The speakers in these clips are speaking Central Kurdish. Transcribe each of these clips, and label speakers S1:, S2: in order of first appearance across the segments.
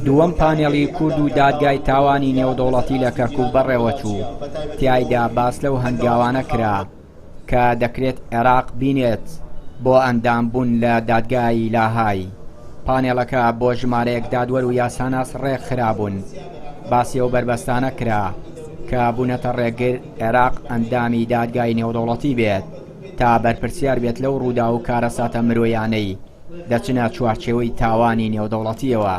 S1: دووەم پانێڵی کورد و دادگای تاوانی نێودەوڵەتی لە کەرکوک بەڕێوەچوو، تیایدا باس لەو هەنگاوانە کرا کە دەکرێت عێراق بینێت بۆ ئەندامبوون لە دادگای لاهای. پانێڵەکە بۆ ژمارەیەک دادوەر و یاساناس ڕێکخرابوون، باسی ئەو بەربەستانە کرا کە بوونەتە ڕێگر عێراق ئەندامی دادگای نێودەوڵەتی بێت تا بەرپرسیار بێت لەو ڕووداو و کارەساتە مرۆیانەی دەچنە چوارچێوەی تاوانی نێودەوڵەتییەوە.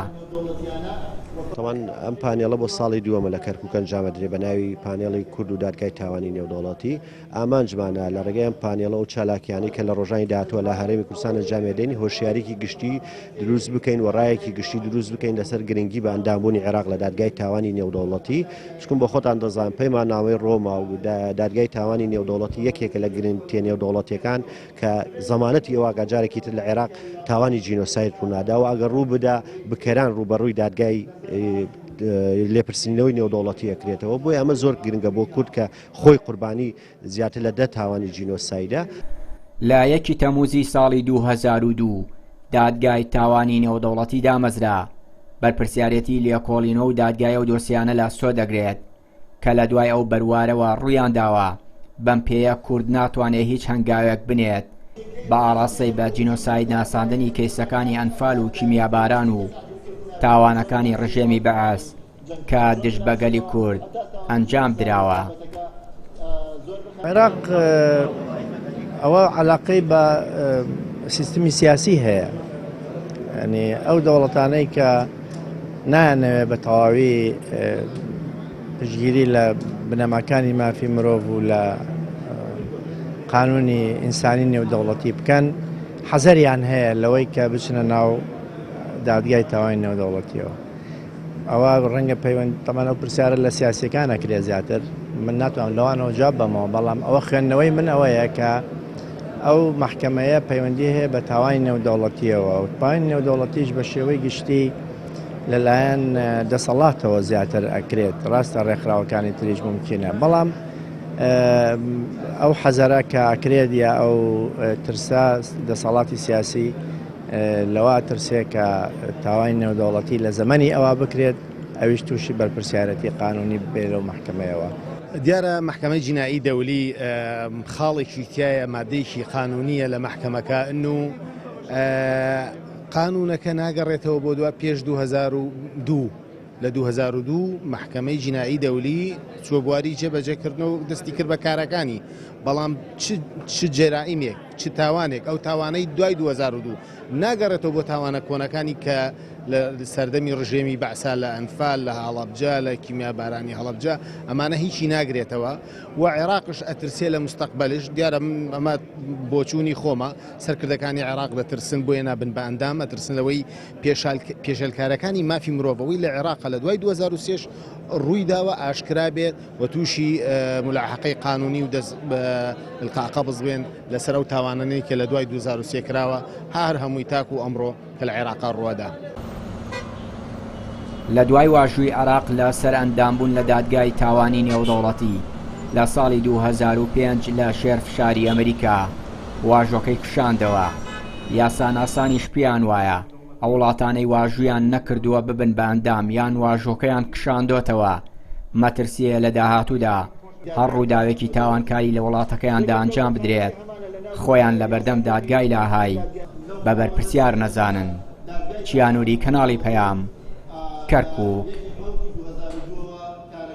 S2: تەبعەن ئەم پانێڵە بۆ ساڵی دووەمە لە کەرکوک ئەنجامەدرێ بە ناوی پانێڵی کورد و دادگای تاوانی نێودەوڵەتی. ئامانجمانە لە ڕێگەی ئەم پانێڵە و چالاکیانەی کە لە ڕۆژانی داهاتووە لە هەرێمی کوردستان ئەنجامیدەین هۆشیاریی گشتی دروست بکەین و ڕایەکی گشتی دروست بکەین لەسەر گرنگی بە ئەندامبوونی عێراق لە دادگای تاوانی نێودەوڵەتی چکم بۆ خۆتان دەزان پەیماننامەی ڕۆما و دادگای تاوانی نێودەوڵەتی یەکێکە لە گرنگترین نێودەوڵەتیەکان کە زەمانەتی ئەوە جارێکی تر لە عێراق تاوانی جینۆساید ڕوونادا و ئەگەر ڕوو بدا بکەران ڕووبەڕووی دادگای لێپرسینەوەی نێودەوڵەتی ئەکرێتەوە بۆیە ئەمە زۆر گرنگە بۆ کورد کە خۆی قوربانی زیاتر لە دە تاوانی جینۆسایدە.
S1: لە یەکی تەمووزی ساڵی 2002 دادگای تاوانی نێودەوڵەتی دامەزرا، بەرپرسیارێتی لێکۆڵینەوە و دادگای ئەو دۆسیانە لە ئەستۆ دەگرێت کە لە دوای ئەو بەروارەوە ڕوویان داوە، بەم پێیە کورد ناتوانێت هیچ هەنگاوێک بنێت بە ئاڕاستەی بە جینۆساید ناساندنی کەیسەکانی ئەنفال و کیمیاباران و تاوانەکانی ڕژێمی بەعس کە دژ بە گەلی کورد ئەنجام دراوە.
S3: عێراق ئەوە علاقەی بە سیستمی سیاسی هەیە ینی ئەو دەوڵەتانەی کە نایانەوێ بە تەواوی پشتگیری لە بنەماکانی مافی مرۆڤ و لە قانونی ئینسانی نێودەوڵەتی بکەن حەزەریان هەیە لەوەی کە بچنە ناو دادگای تاوانی نێودەوڵەتیەوە ئەوە ڕەنگە پەیوەند تەمان ئەو پرسیارە لە سیاسەکان ئەکرێ زیاتر من ناتوانم لەوانەوە جواب بەمەوە بەڵام ئەوە خوێندنەوەی من ئەوەیە کە ئەو مەحکەمەیە پەیوەندی هەیە بە تاوانی نێودەوڵەتیەوە و تاوانی نێودەوڵەتیش بە شێوەی گشتی لەلایەن دەسەڵاتەوە زیاتر ئەکرێت ڕاستە ڕێکخراوەکانی تریش ممکنە بەڵام ئەو حەزەرە کە ئەکرێت یا ئەو ترسە دەسەڵاتی سیاسی لەوە ئەترسێ کە تاوانی نێودەوڵەتی لە زەمەنی ئەوا بکرێت ئەویش تووشی بەرپرسیارەتی قانونی ببێ لەو مەحکەمەیەوە.
S4: دیارە مەحکەمەی جینائی دەولی خاڵێکی تیایە مادەیەکی قانونیە لە مەحکەمەکە انو قانونەکە ناگەڕێتەوە بۆ دوا پێش 2002 لە 2002 مەحکەمەی جینائی دەولی چوە بواری جێبەجێکردنەوە دەستی کرد بە کارەکانی بەڵام چ جەرائیمێک چ تاوانێک ئەو تاوانەی دوای 2002 ناگەڕێتەوە بۆ تاوانە کۆنەکانی کە لە سەردەمی ڕژێمی بەعسا لە ئەنفال لە هەڵەبجە لە کیمیابارانی هەڵەبجە ئەمانە هیچی ناگرێتەوە و عێراقش ئەترسێ لە مستەقبەلش دیارە ئەمە بۆچوونی خۆمە سەرکردەکانی عێراق دەترسن بۆیە نابن بە ئەندام ئەترسن لەوەی پێشێلکارەکانی مافی مرۆڤەوەی لە عێراق لە دوای 2023 ڕووی داوە ئاشکرا بێت و تووشی ملاحەقەی قانونی و دەست القاء قبض بێن لەسەر ئەو تاوانانەی کە لە دوای 2023 کراوە هەر هەمووی تاکو ئەمڕۆ کە لە عێراقا ڕووەدا.
S1: لە دوای واژووی عێراق لە سەر ئەندامبوون لە دادگای تاوانی نێودەوڵەتی لە ساڵی 2005 لە ژێر فشاری ئەمریکا واژۆکەی کشاندەوە، یاساناسانیش پێیان وایە ئەو وڵاتانەی واژوویان نەکردووە ببن بە ئەندام یان واژۆکەیان کشاندۆتەوە مەترسییە لە داهاتوودا هەر ڕووداوێکی تاوانکاری لە وڵاتەکەیاندا ئەنجام بدرێت خۆیان لەبەردەم دادگای لاهای بە بەرپرسیار نەزانن. چیانوری کەناڵی پەیام، کەرکوک.